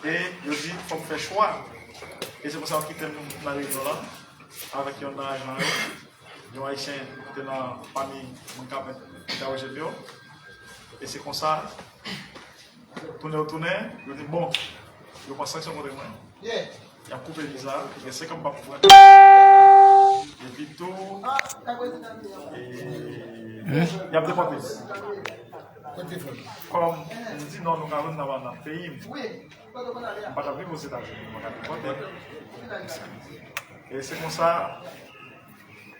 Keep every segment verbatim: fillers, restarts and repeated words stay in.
E yo di, fò m fè chwa. E se konsa yo kite m nan reyinyon lan avèk yonn nan ajan yo, yon Ayisyen ki te nan pami moun k ap entèwoje m yo. E se konsa, tounen yo tounen, yo di, bon, yo pran sanksyon kont mwen. Y ap koupe viza, gen senkant m p ap pran. Epi tou, e, y ap depòte m. Kòm m di non, nou ka jwenn nan, nan peyi m. M pa t ap viv Ozetazini, m pa t ap viv kote. E se konsa,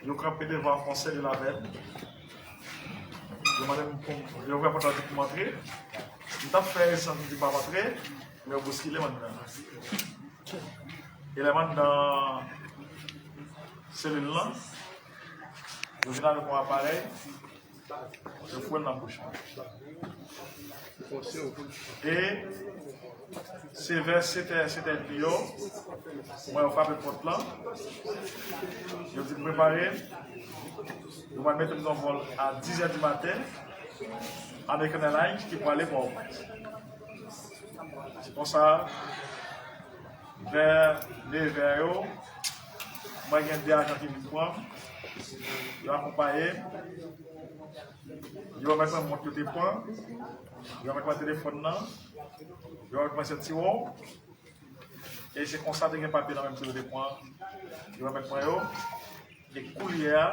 yo kanpe devan Conseil de la Veuve. Yo mande m pou m, yo ouvè pòt la, di pou m antre. M t ap fè rezistans, m di m p ap antre, men yo bouskile m anndan. E lè m anndan selil lan, yo vin avèk yon aparèy. Yo foure l nan bouch mwen. E se vè sèt è, sèt è dmi yo, mwen yo frape pòt lan. Yo di m prepare. Yo pral mete m nan vòl a dis è di maten, American Airlines ki prale Pòtoprens. Se konsa, vè nevè yo, mwen gen de ajan ki vin pran m. Yo akonpaye m. Yo remèt mwen mont yo te pran. Yo remèt mwen telefòn nan. Yo remèt mwen sentiwon. E se konsa te gen papye nan men m tou yo te pran. Yo remèt mwen yo. E koulye a,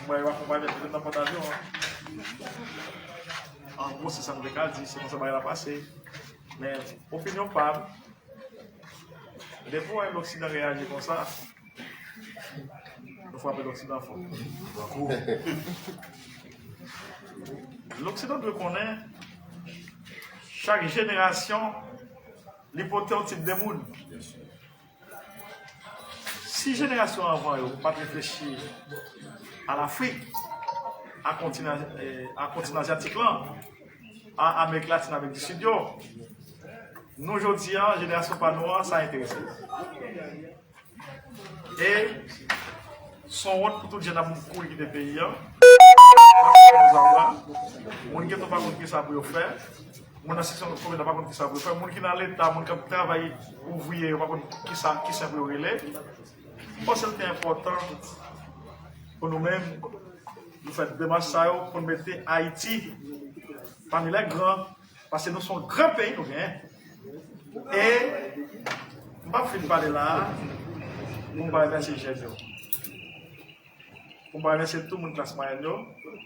m wè yo akonpaye m nan pòt avyon an. An gwo, se sa m te ka di, se konsa bagay la pase. Men, opinyon pa m, depi w wè Loksidan reyaji konsa, nou frape Loksidan fò. Loksidan dwe konnen, chak jenerasyon, li pote yon tip de moun. Si jenerasyon anvan yo pa t reflechi a Lafrik, a kontinan, eh, a kontinan azyatik lan, a Amerik Latin, Amerik di Sid yo, nou jodi a, jenerasyon pa nou an, sa enterese. E se yon wont pou tout jèn ap kouri kite peyi an. Moun geto pa konn kisa pou yo fè. Moun nan seksyon kominote pa konn kisa pou yo fè. Moun ki nan Leta, moun k ap travay ouvriye, yo pa konn kisa, kisa pou yo rele. M panse l te enpòtan pou nou menm, nou fè demach sa yo, pou n mete Ayiti pami lè gran, paske nou se yon gran peyi nou genyen. E m p ap fin pale la a, pou m pa remèsye jèn yo. Pou m pa remèsye tout moun klas mwayèn yo,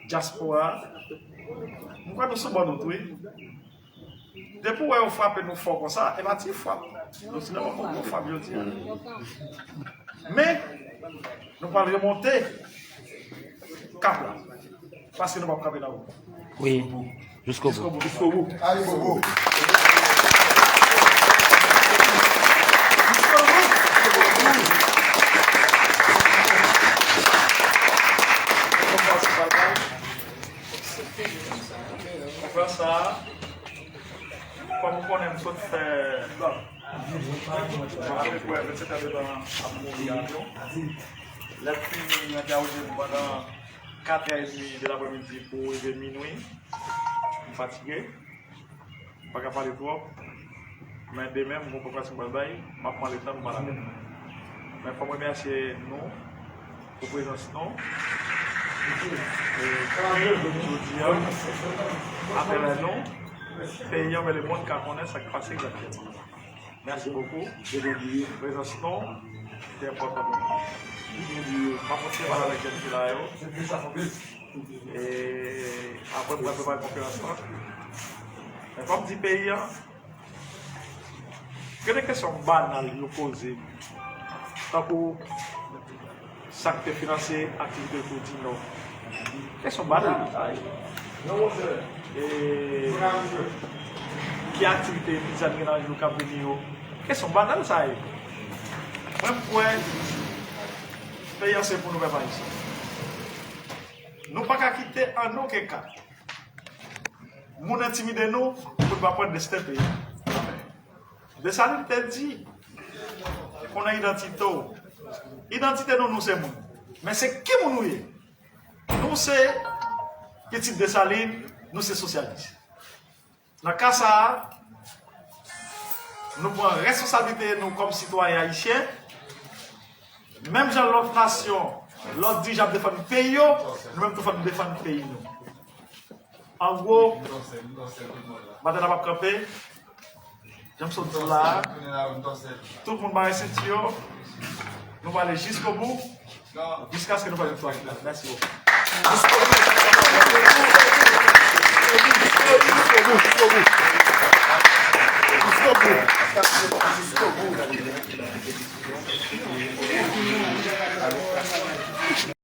dyaspora a. M kwè nou sou bòn wout, wi. Depi w wè yo frape nou fò konsa, e pa ti frap. Nou se nan yon gwo frap jodi a. Men, nou pral remonte kap la. Paske nou p ap kanpe nan wout. Wi, jusqu'au bout. Jusqu'au bout. Jusqu'au bout. Allez, Bobo. Konfrans sa a, kòm ou konnen, m sot fè apeprè vennsenk èdtan ap mouri avyon. Lè m fini, yo entèwoje m pandan kat è edmi de lapremidi pou rive minwi. M fatige. M pa ka pale twòp. Men demen, m gon konferans m pral bay, m ap pran letan m pale avè nou. Men fò m remèsye nou pou prezans nou. E jodi a, atravè nou, peyi an, men lemonn ka konnen sa k pase egzakteman. Mèsi bokou. Prezans nou te enpòtan pou mwen. M ap kontinye pale avèk jèn fi la yo. E apre, m pral prepare konferans lan. Men fò m di peyi an, gen de kesyon banal yo poze m. Tankou sa k te finanse aktivite Tour du Nord. Kesyon banal sa ye. E ki aktivite Mizann gen nan jou k ap vini yo? Kesyon banal sa ye. Mwen, m kwè peyi an se pou nou, pèp ayisyen. Nou pa ka kite an okenn ka moun entimide nou pou n pa pran desten peyi an. Desalin te di, konnen idantite w. Idantite nou, nou se moun. Men se ki moun ou ye? Nou se pitit Desalin, nou se sosyalis. Nan ka sa a, Nou pran responsablite nou kòm sitwayen ayisyen. Menm jan lòt nasyon, lòt dirijan ap defann peyi yo, nou menm tou fò n defann peyi nou. An gwo, batay la p ap kanpe. Jan m sot di la, tout moun mare senti yo. Nou prale jiskobou, jiskaske nou fè viktwa final. Mèsi bokou.